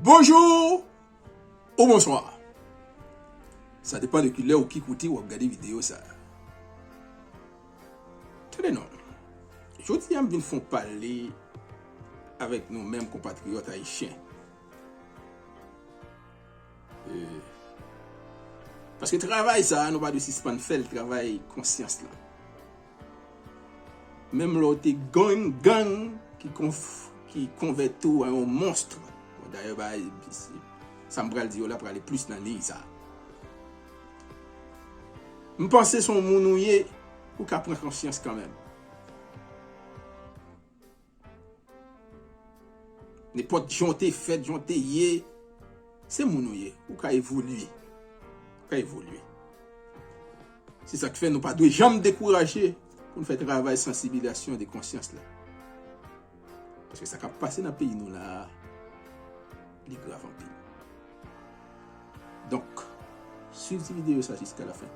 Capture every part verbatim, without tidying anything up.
Bonjou ou bonswa. Sa depann de ki lè ou ki kote w ap gade videyo sa a. Tande non. Jodi a m vin fè yon pale avèk nou menm konpatriyòt ayisyen. E, paske travay sa a, nou pa dwe sispann fè l, travay konsyans lan. Menm lè w te gang, gang ki konf-, ki konvèti w an yon monstr. Bon, dayè, bagay, se, sa m pral di yo la prale plis nan liy sa a. M panse se yon moun ou ye, ou ka pran konsyans kanmenm. Nenpòt jan w te fèt, jan w te ye, se moun ou ye. Ou ka evolye. Ou ka evolye. Se sa k fè nou pa dwe janm dekouraje pou n fè travay sansibilasyon de konsyans la. Paske sa k ap pase nan peyi nou la a, li grav anpil. Donk, swiv ti videyo sa jiska lafen.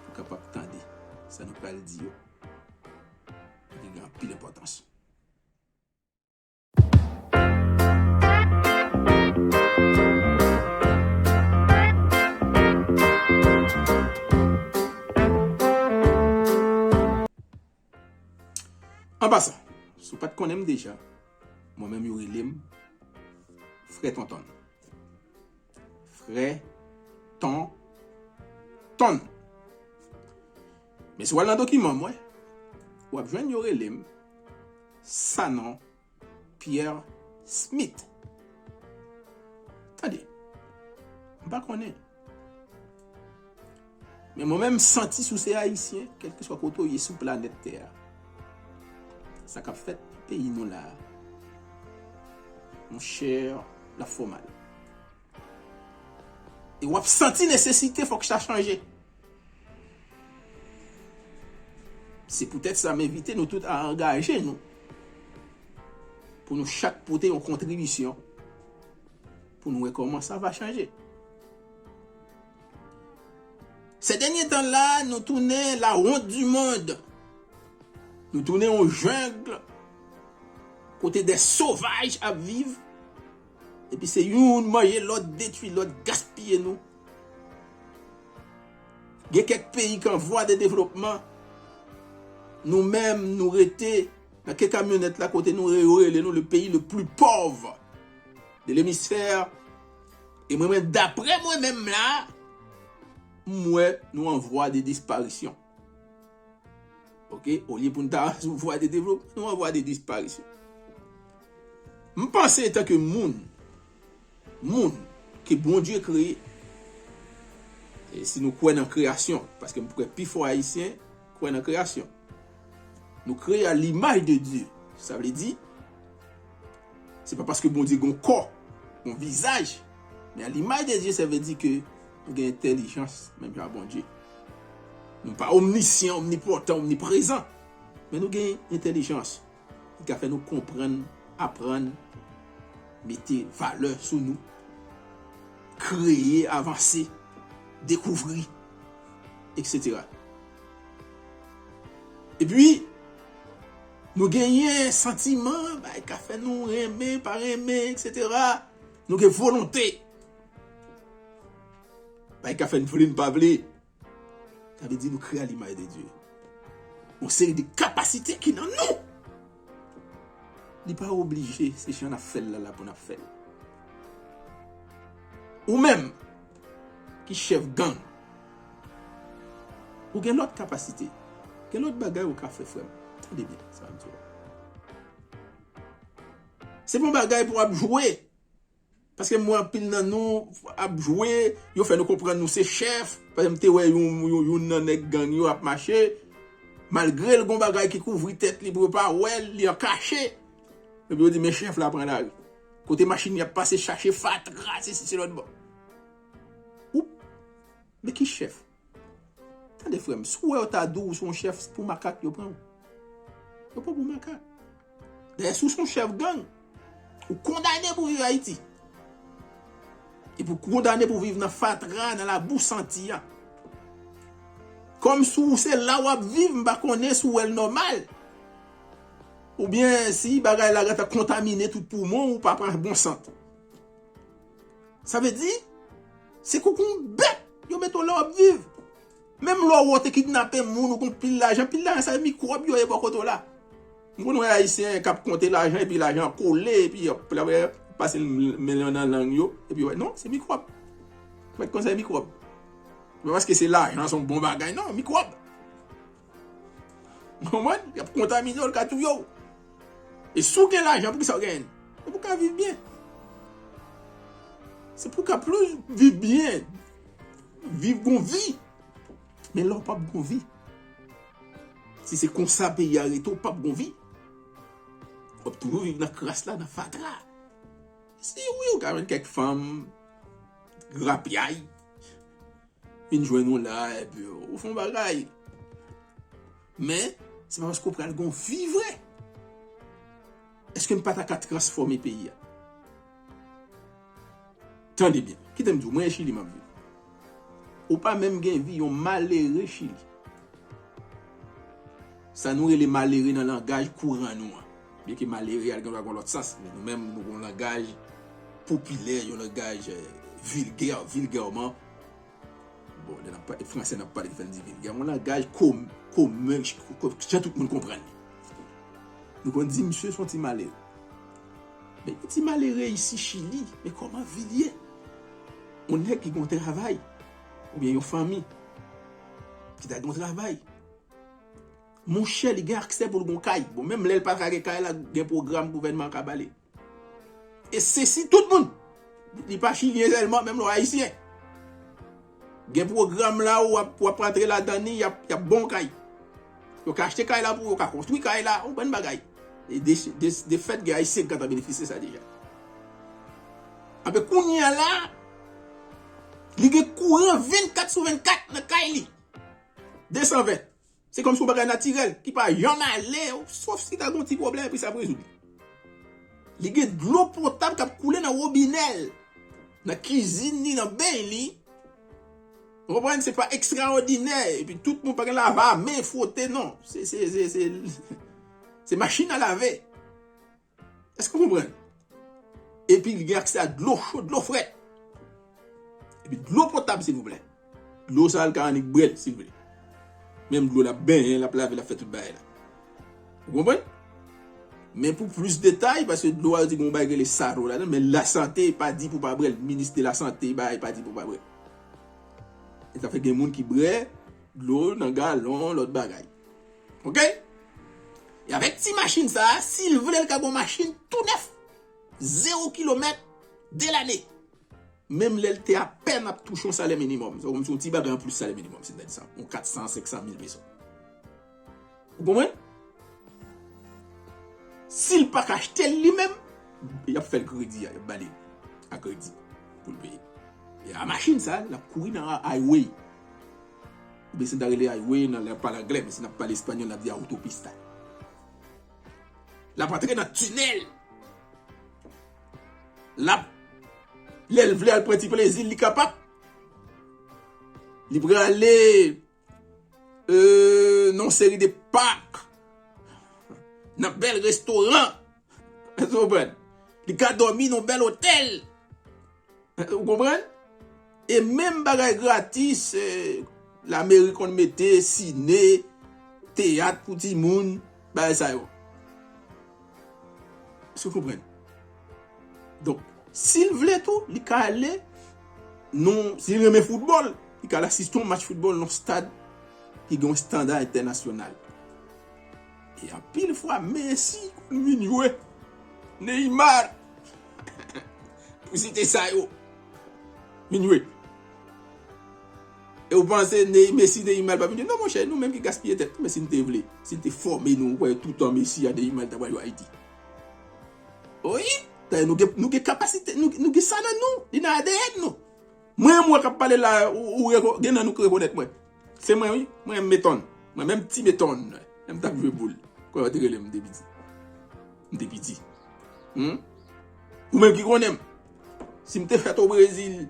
Pou w kapab tande sa nou pral di yo. Li gen anpil enpòtans. An pasan, si w pa t konnen m deja, mwen menm yo rele m Frè Tontonn. Frè Ton Tonn. Men si w al nan dokiman mwen, w ap jwenn yo rele m Sanon Pierre Smith. Tande, m pa konnen. Men mwen menm, m santi si w se ayisyen, kèlkeswa kote w ye sou planèt tè a, sa k ap fèt nan peyi nou la a, monchè, l ap fè w mal. E w ap santi nesesite fòk sa chanje. Se poutèt sa m envite nou tout a angaje nou pou nou chak pote yon kontribisyon pou nou wè kòman sa va chanje. Ces derniers temps là, nou tounen la honte du monde. Nou tounen yon jeng kote de sovaj ap viv. Epi se youn manje lòt, detwi lòt, gaspiye nou. Gen kèk peyi ki an vwa de devlopman. Nou menm, nou rete nan ke kamyonèt la kote nou re-, yo rele nou le pays le plus pauvre de l'hémisphère. E mwen menm, daprè mwen menm la, m wè nou an vwa de disparisyon. Oke, olye pou n ta sou vwa de devlopman, nou an vwa de disparisyon. M panse antanke moun, moun ke Bondye kreye, e si nou kwè nan kreyasyon, paske m kwè pifò ayisyen kwè nan kreyasyon. Nou kreye à l'image de Dieu. Sa vle di, se pa paske Bondye gen yon kò, yon vizaj, men à l'image de Dieu, sa vle di ke nou gen entèlijans, menm jan a Bondye. Nou pa omnisyan, omnipòtan, omniprezan, men nou gen entèlijans. Li ka fè nou konprann, aprann, mete valè sou nou, kreye, avanse, dekouvri, etsetera. Epi, nou genyen santiman, bagay ka fè nou renmen, pa renmen, etsetera. Nou gen volonte. Bagay ka fè n vle, n pa vle. Sa vle di nou kreye à l'image de Dieu. Yon seri de kapasite ki nan nou. Li pa oblije se jan n ap fè l la, la pou n ap fè l. Ou menm ki chèf gang, ou gen lòt kapasite. Gen lòt bagay ou ka fè, frè m. Tande byen sa m di w. Se pa yon bagay pou w ap jwe. Paske m wè anpil nan nou ap jwe, yo fè nou konprann nou se chèf. Paske m te wè yon, yon, youn nan nèg gang yo ap mache, malgre l gon bagay ki kouvri tèt li pou yo pa wè l, li an kache. Epi yo di, men chèf la pran lari. Kote machin y ap pase chache fatra, se si se lòt bò. Ou, men ki chèf? Tande, frè m, si w wè yo ta di w se yon chèf, se pou makak yo pran w. Yo pran w pou makak. Dayè, si w se yon chèf gang, ou kondane pou viv Ayiti. Epi w kondane pou viv nan fatra, nan labou santi a. Kòm si w se la w ap viv, m pa konnen si w wè l nòmal. Oubyen si bagay la gentan kontamine tout poumon, ou pa pran bon sant. Sa vle di, se koukou bèt yo mete w la w ap viv. Menm lè w te kidnape moun, ou gon pil lajan, pil lajan sa e mikwòb yo ye bò kote w la. M konn wè Ayisyen k ap konte lajan, epi lajan an kole, epi y ap pase men yo nan lang yo, epi w wè, non, se mikwòb. Mèt konn sa e mikwòb. Se pa paske se lajan, se yon bon bagay, non, mikwòb. Ou konprann? Y ap kontamine w, l ka touye w. E si w gen lajan, poukisa w genyen l? Se pou w ka viv byen. Se pou w ka plis viv byen. Viv gon vi. Men lè w p ap gon vi. Si se konsa peyi a rete, w p ap gon vi. W ap toujou viv nan kras la, nan fatra. Si wi, w ka jwenn kèk fanm grapyay vin jwenn ou la, epi ou fè yon bagay. Men, se pa paske w pral gon vi vre. Èske n pa ta ka transfòme peyi a? Tande byen, kite m di w, mwen e Chili m ap viv. Ou pa menm gen vi, yon malere Chili. Sa nou rele malere nan langaj kouran nou an. Byenke malere a gen dwa gen lòt sans, men nou menm nou gen yon langaj popilè, yon langaj eh, vilgè, vilgèman. Bon, lè n ap pale franse, n ap pale ki fè n di vilgè. Yon langaj kom, komen, jan tout moun konprann li. Nou konn di misye se yon ti malere. Men yon ti malere isi Chili, men kòman vi l ye? Yon nèg ki gen yon travay, oubyen yon fanmi, ki ta gen yon travay. Monchè, li gen aksè pou l gen yon kay. Bon, menm lè l pa ka gen kay la, gen pwogram gouvènman an ka ba li. E se si tout moun. Li pa chilyen sèlman, menm lè w ayisyen. Gen pwogram la ou ap, w ap antre ladan li, y ap, y ap bon kay. Yo ka achte kay la pou ou, yo ka konstwi kay la, ou bann bagay. E de, de, de fèt, gen ayisyen ki gentan benefisye sa deja. Anben kounye a la, li gen kouran vennkat sou vennkat nan kay li. Desanven. Se kòmsi yon bagay natirèl ki pa janm ale, sof si ta gen yon ti pwoblèm epi sa ap rezoud li. Li gen dlo potab k ap koule nan wobinè l, nan kizin li, nan beny li. Ou konprann? Se pa ekstraòdinè. Epi tout moun pa gen lave a men, fwote, non. Se, se, se, se, se machin a lave. Èske w konprann? Epi li gen aksè a dlo cho, dlo frèt. Epi dlo potab, silvouplè. Dlo sa a, l ka annik bwè l, silvouplè. Menm dlo l ap benyen, l ap lave, l ap fè tout bagay la. Ou konprann? Men pou plis detay, paske dlo a, yo di gen yon bagay ki rele saro ladan, men lasante pa di pou pa bwè l. Minis de lasante, bagay pa di pou pa bwè l. E sa fè gen moun ki bwè dlo nan galon, lòt bagay. Oke? E avèk ti machin sa a, si l vle, l ka gon machin tou nèf. Zewo kilomèt, de lane. Menm lè l te apèn ap touche yon salè minimòm. Se kòmsi yon ti bagay anplis salè minimòm, si n ta di sa. Yon kat san, senk san mil peso. Ou konprann? Si l pa ka achte l li menm, y ap fè l kredi a, y ap ba li a kredi pou l peye. E a machin sa, l ap kouri nan highway. Oubyen si n ta rele highway nan lè pale anglè, men si n ap pale espanyòl, n ap di autopista. L ap antre nan tinèl. L ap, lè l vle al pran ti plezi l, li kapab. Li prale euh, nan yon seri de pak, nan bèl restoran. Èske w konprann? Li ka dòmi nan yon bèl otèl. Ou konprann? E menm bagay gratis, eh, lameri konn mete sine, teyat pou timoun, bagay sa yo. Èske w konprann? Donk, si l vle tou, li ka ale, non, si l renmen foutbòl, li ka al asiste yon match foutbòl nan stad ki gen yon estanda entènasyonal. E anpil fwa, Messi konn vin jwe, Neymar, pou site sa yo, vin jwe. E w panse Ney, Messi, Neymar pa vin jwe? Non, monchè, nou menm ki gaspiye tèt nou, men si n te vle, si n te fòme nou, w kwè toutan Messi a, Neymar ta pral jwe Ayiti. Wi, dayè nou gen, nou gen kapasite, nou, nou gen sa nan nou, li nan A D N nou. Mwen, mwen k ap pale la, ou, ou reko-, gen nan nou ki rekonèt mwen. Se mwen, wi, mwen menm Meton. Mwen menm ti Meton. Lè m t ap jwe boul. Kòman yo te rele m, m te piti. M te piti. Hmm? Ou menm ki konnen m. Si m te fèt o Brezil,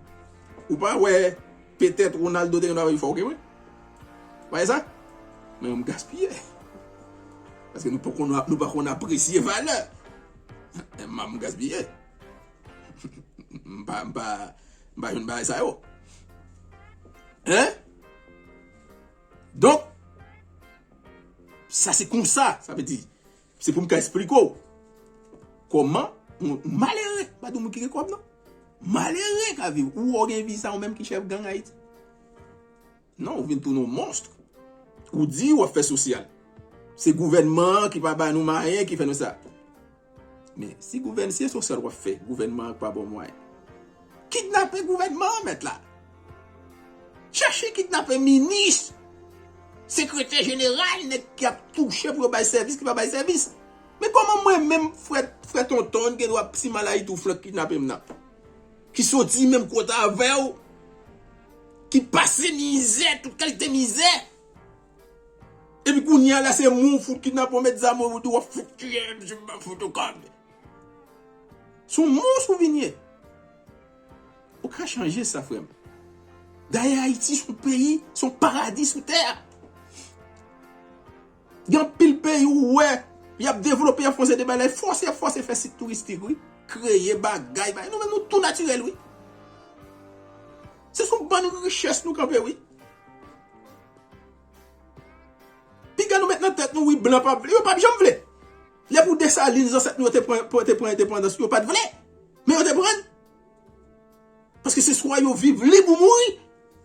ou pa wè, petèt Ronaldo te gen dwa fè w, oke, mwen. Wè sa? Men m gaspiye. Paske nou pa konn, nou pa konn apresye valè. M ap gaspiye. M pa, m pa, m pa jwenn bagay sa yo. Hein? Donk, sa se konsa, sa vle di, se pou m ka esplike w kòman yon malere, pa di yon moun ki gen kòb non. Malere ka viv. Ou wè w gen vi sa, ou menm ki chèf gang Ayiti. Non, ou vin tounen yon monstr. Ou di w ap fè sosyal. Se gouvènman an ki pa ba nou mwayen ki fè nou sa. Men, si gouvèn, si se sosyal w ap fè, gouvènman an pa ba w mwayen. Kidnape gouvènman an, mèt la. Chache kidnape minis, sekretè jeneral, nèg ki ap touche pou yo bay sèvis, ki pa bay sèvis. Men kòman mwen menm, frè, frè Tonton, gen dwa si mal Ayiti ou flank kidnape m nan? Ki soti menm kote avè w, ki pase mizè, tout kalite mizè. Epi kounye a la, se moun fout kidnape w, met zam ou di w ap fout tiye, misye pa fout ou kòb. Se yon mons ou vin ye. Ou ka chanje sa, frè m. Dayè, Ayiti se yon peyi, se yon paradi sou tè. Gen anpil peyi ou wè, y ap devlope, y ap fè yon seri de bagay, fòse, y ap fòse fè sit touristik, wi. Kreye bagay, bagay. Nou menm, nou tou natirèl, wi. Se sou bann richès nou kanpe, wi. Piga nou met nan tèt nou, wi, blan p ap vle. Yo p ap janm vle. Lè pou Desalin, zansèt nou yo te pran, te pran endepandans, yo pa t vle. Men yo te pran l. Paske se swa yo viv lib ou mouri.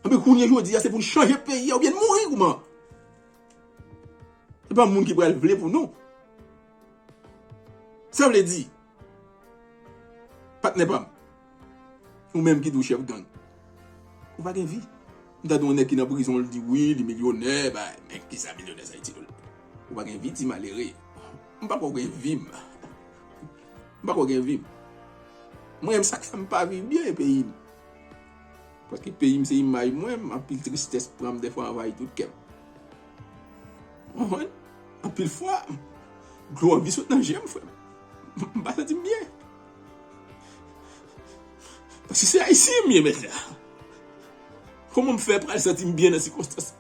Anben kounye jodi a, se pou n chanje peyi a oubyen n mouri kouman. Se pa moun ki pral vle pou nou. Sa vle di, patnè pa m, ou menm ki di w chèf gang, ou pa gen vi. M tande yon nèg ki nan prizon, l di wi, li milyonè, bay, men kisa milyonè sa itil ou la? Ou pa gen vi, ti malere. M pa kwè w gen vi m. M pa kwè w gen vi m. Mwen menm, sa k fè m pa viv byen e peyi m. Paske peyi m se imaj mwen, anpil tristès pran m, dèfwa anvayi tout kè m. Ou konprann? Anpil fwa, dlo anvi sot nan je m, frè m. M pa santi m byen. Paske se Ayisyen m ye, mèt la. Kòman m fè pral santi m byen nan sikonstans?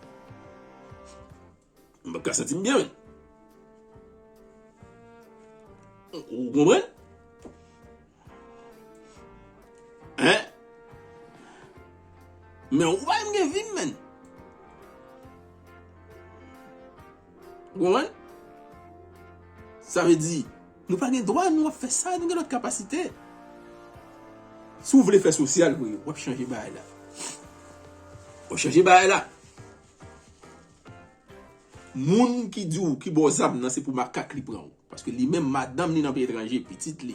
M p ap ka santi m byen, menm. Ou, ou konprann? Hein? Men ou pa menm gen vi m, menm. Ou konprann? Sa vle di, nou pa gen dwa, nou ap fè sa, nou gen lòt kapasite. Si w vle fè sosyal vre, w ap chanje bagay la. W ap chanje bagay la. Moun ki di w ki ba w zam nan, se pou makak li pran w. Paske li menm, madanm li nan peyi etranje, pitit li.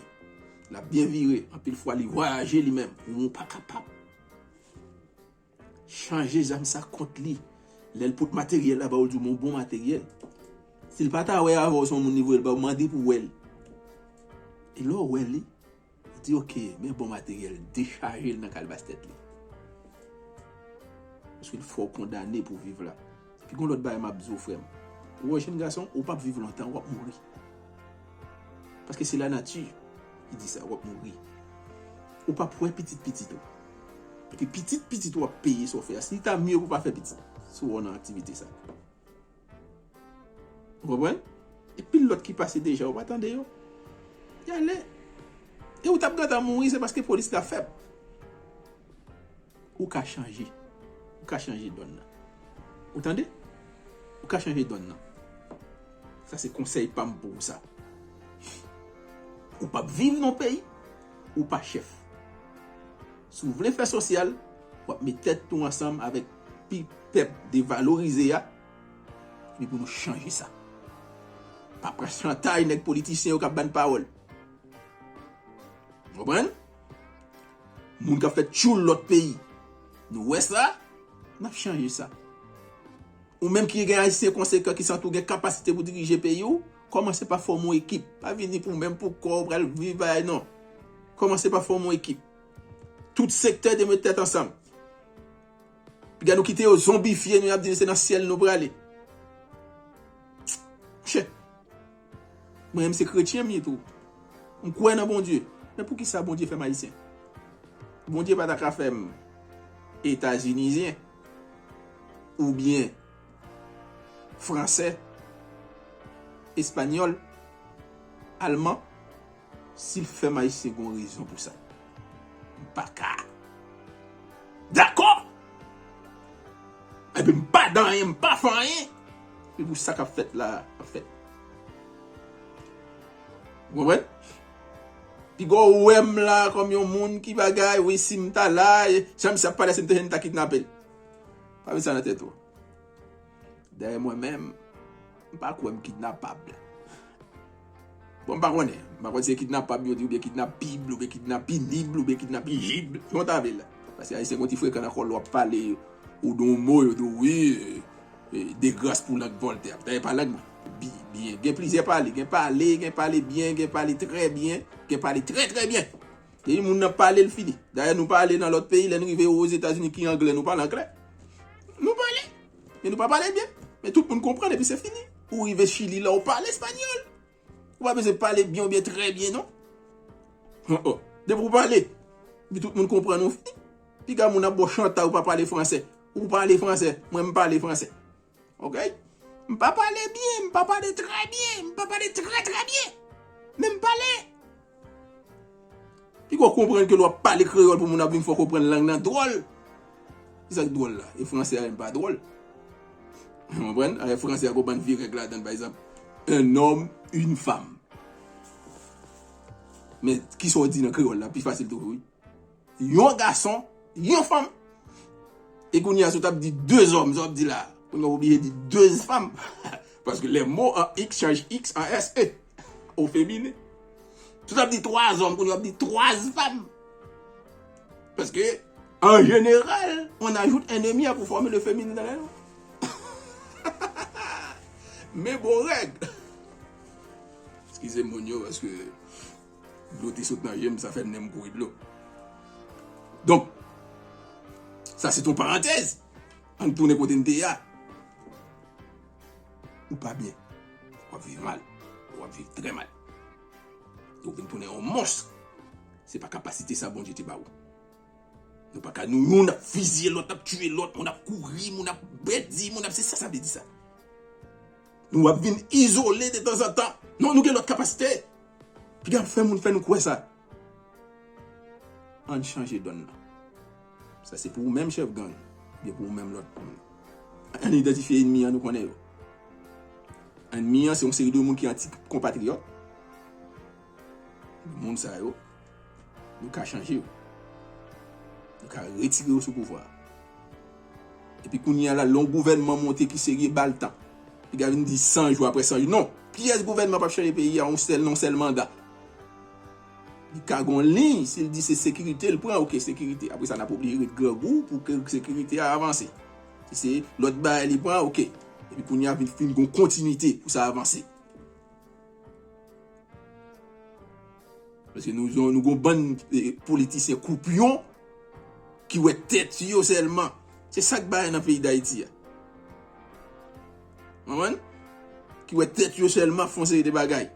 L ap byen vire. Anpil fwa, li vwayaje li menm. Ou pa kapab. Chanje zam sa kont li. Lè l pot materyèl la ba w, l di w, "Bon, bon materyèl." Si l pa ta wè avè w, se yon moun li voye l ba w, mande pou w wè l. E lè w wè li, Li di, "Oke, men bon materyèl, dechaje l nan kalbas tèt li." Paske l fè w kondane pou viv la. Epi gon lòt bagay m ap di w, frè m. Ou wè, jenn gason, ou p ap viv lontan, w ap mouri. Paske se lanati ki di sa, w ap mouri. Ou p ap wè pitit pitit ou. Epi pitit pitit ou ap peye sa w fè a. Si li ta mye pou w pa fè pitit, si w wè w nan aktivite sa. Ou konprann? E pil lòt ki pase deja, ou pa tande yo. Y ale. E ou t ap gentan mouri, se paske polis la fèb. Ou ka chanje. Ou ka chanje dòn nan. Ou tande? Ou ka chanje dòn nan. Sa se konsèy pa m pou ou sa. Ou p ap viv nan peyi, ou pa chèf. Si w vle fè sosyal, w ap met tèt ou ansanm avèk pi pèp devalorize a, epi pou nou chanje sa. Pa pran chantay nèg politisyen yo k ap ban pawòl. Konprann? Moun k ap fè tchoul lòt peyi. Nou wè sa, n ap chanje sa. Ou menm ki gen Ayisyen konsekan, ki santi w gen kapasite pou dirije peyi w, kòmanse pa fòme yon ekip. Pa vini pou menm pou kò w pral viv bagay non. Kòmanse pa fòme yon ekip. Tout sektè dwe met tèt ansanm. Piga nou kite yo zonbifye nou, y ap di nou se nan syèl nou prale. Monchè, mwen menm se kretyen m ye tou. M kwè nan Bondye. Men poukisa Bondye fè m ayisyen? Bondye pa ta ka fè m etazinizyen oubyen fransè. espanyòl, alman, si l fè m ayisyen gon rezon pou sa. M pa ka. Dakò! Epi m pa dan anyen, m pa fè anyen. Se pou sa k ap fèt la, ap fèt. Ou konprann? Piga w wè m la kòm yon moun ki bagay, wi, si m ta la, e, jan misye ap pale, si m te jwenn, m ta kidnape l. Pa met sa nan tèt ou. Dayè mwen menm, m pa kwè m kidnapab. Bon, m pa konnen. M pa konn si se kidnapab yo di, oubyen kidnapib, oubyen kidnapinib, oubyen kidnapijib. Jan w ta vle l la. Paske ayisyen gon ti frekan nan kò l, w ap pale, ou di yon mo, yo di w wi, e, e, degras pou lang Vòltè. Dayè pa lang mwen. Bi-, byen. Gen plizyè pale. Gen pale, gen pale byen, gen pale trè byen, gen pale trè, trè byen. Depi moun nan pale, l fini. Dayè, nou pale nan lòt peyi, lè n rive Ozetazini ki anglè, nou pale anglè. Nou pale. Men nou pa pale byen. Men tout moun konprann, epi se fini. Ou rive Chili la, ou pale espanyòl. Ou pa bezwen pale byen oubyen trè byen, non. Oh, oh. Depi ou pale, epi tout moun konprann ou, fini. Piga moun ap ba w chanta, ou pa pale fransè. Ou pale fransè, mwen m pale fransè. Oke? M pa pale byen, m pa pale trè byen, m pa pale trè, trè byen. Men m pale. Piga w konprann ke lè w ap pale kreyòl pou moun ap vin fè w konprann lang nan dwòl. Kisa k dwòl la? E fransè a menm pa dwòl. Ou konprann? Avèk fransè a, gon bann vye règ ladan l, pa egzanp, un homme, une femme. Men kisa w di nan kreyòl la, pi fasil toujou, wi. Yon gason, yon fanm. E kounye a, si w t ap di de zòm, sa w ap di la. Kounye a, w oblije di de fanm. Paske les mots en X changent X en S E. Au féminin. Si w t ap di twa zòm, kounye a, w ap di twa fanm. Paske, en général, on ajoute un demi pour former le féminin dans les noms. Men bon règ. Eskize moun yo, paske dlo te sot nan je m, sa fè nen m kouri dlo. Donk, sa se yon parantèz. Ann tounen kote n te ye a. Ou pa byen. W ap viv mal. W ap viv trè mal. Ou vin tounen yon mons. Se pa kapasite sa Bondye te ba ou. Nou pa ka, nou youn ap fizye lòt, ap tiye lòt, moun ap kouri, moun ap bèdi, moun ap, se sa sa vle di sa. Nou ap vin izole de tanzantan. Non, nou gen lòt kapasite. Piga fè moun fè nou kwè sa. Ann chanje dòn nan. Sa se pou ou menm chèf gang, oubyen pou ou menm lòt moun. Ann idantifye ènmi an, nou konnen yo. Ènmi an se yon seri de moun ki anti konpatriyòt. Moun sa yo, nou ka chanje yo. Nou ka retire yo sou pouvwa a. Epi kounye a la, lè yon gouvènman monte ki serye, ba l tan. Li ka vin di san jou, apre san jou. Non, pyès gouvènman p ap chanje peyi a, yon sèl, nan yon sèl manda. Li ka gon liy, si l di se sekirite l pran, oke, sekirite. Apre sa, n ap oblije ret grangou pou ke sekirite a avanse. Si se lòt bagay li pran, oke. Epi kounye a vin fin gon kontinite pou sa avanse. Paske nou, nou gon bann, eh, politisyen koupyon ki wè tèt yo sèlman. Se sa k bay nan peyi Dayiti a. Konprann? Ki wè tèt yo sèlman, fè yon seri de bagay.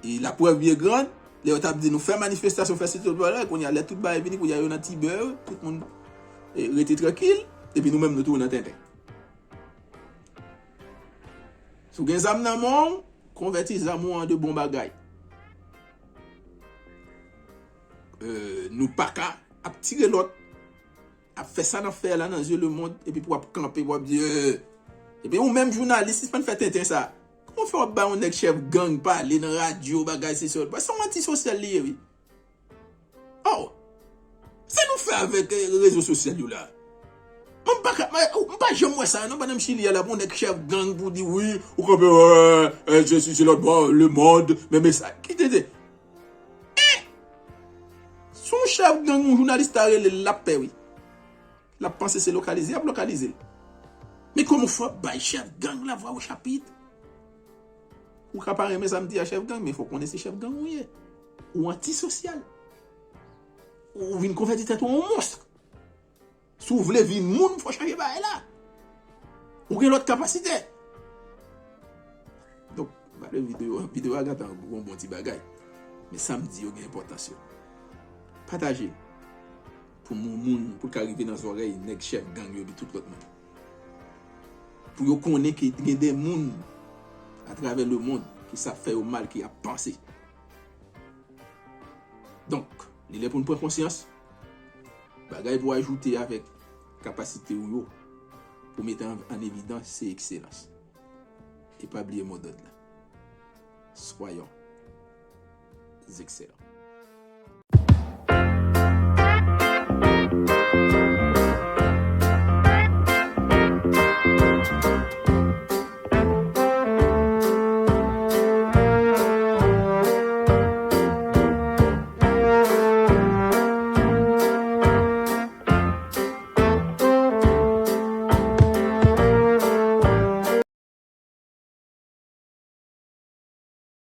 E la preuve bien grande, lè yo t ap di nou fè manifestasyon, fè sesi, fè bagay, kounye a lè tout bagay vini, kounye a yo nan tibè yo, tout moun, eh, rete trankil, epi nou menm nou tounen nan tenten. Si w gen zam nan men w, konvèti zam ou an de bon bagay. Euh, nou pa ka ap tire lòt, ap fè sa n ap fè la nan zye lemonn, epi pou w ap kanpe, pou w ap di, euh, epi ou menm jounalis, sispann fè tenten sa. Kòman w fè w ap bay yon nèg chèf gang pale nan radyo, bagay, se sòt? Paske se yon antisosyal li ye, wi. Oh! Sa nou fè avèk, eh, rezo sosyal yo la? Mwen m pa ka, mwen, m pa janm wè sa, non, pandan m Chili a la, pou yon nèg chèf gang pou di, wi, ou kanpe, eh, eh, je suis sur l'autre bord, le monde, men mesaj. Ki te di? Eh! Si yon chèf gang, yon jounalis ta rele l, l ap pè, wi. L ap panse se lokalize, y ap lokalize l. Men kòman w fè w ap bay chèf gang la vwa o chapit? Ou ka pa renmen sa m di a chèf gang, men fò w konnen se chèf gang ou ye. Ou antisosyal. Ou vin konvèti tèt ou an yon mons. Si w vle vin moun, fò w chanje bagay la. Ou gen lòt kapasite. Donk, m pa vle videyo, videyo a gentan gon bon ti bagay. Men sa m di yo gen enpòtans yo. Pataje l. Pou moun, moun, pou l ka rive nan zòrèy nèg chèf gang yo epi tout lòt moun. Pou yo konnen ke gen de moun atravè lemonn ki sa ap fè yo mal, ki ap panse. Donk, li lè pou n pran konsyans. Bagay pou ajoute avèk kapasite w yo pou mete an, an evidans, se ekselans. E pa bliye modòd la. Soyons excellents.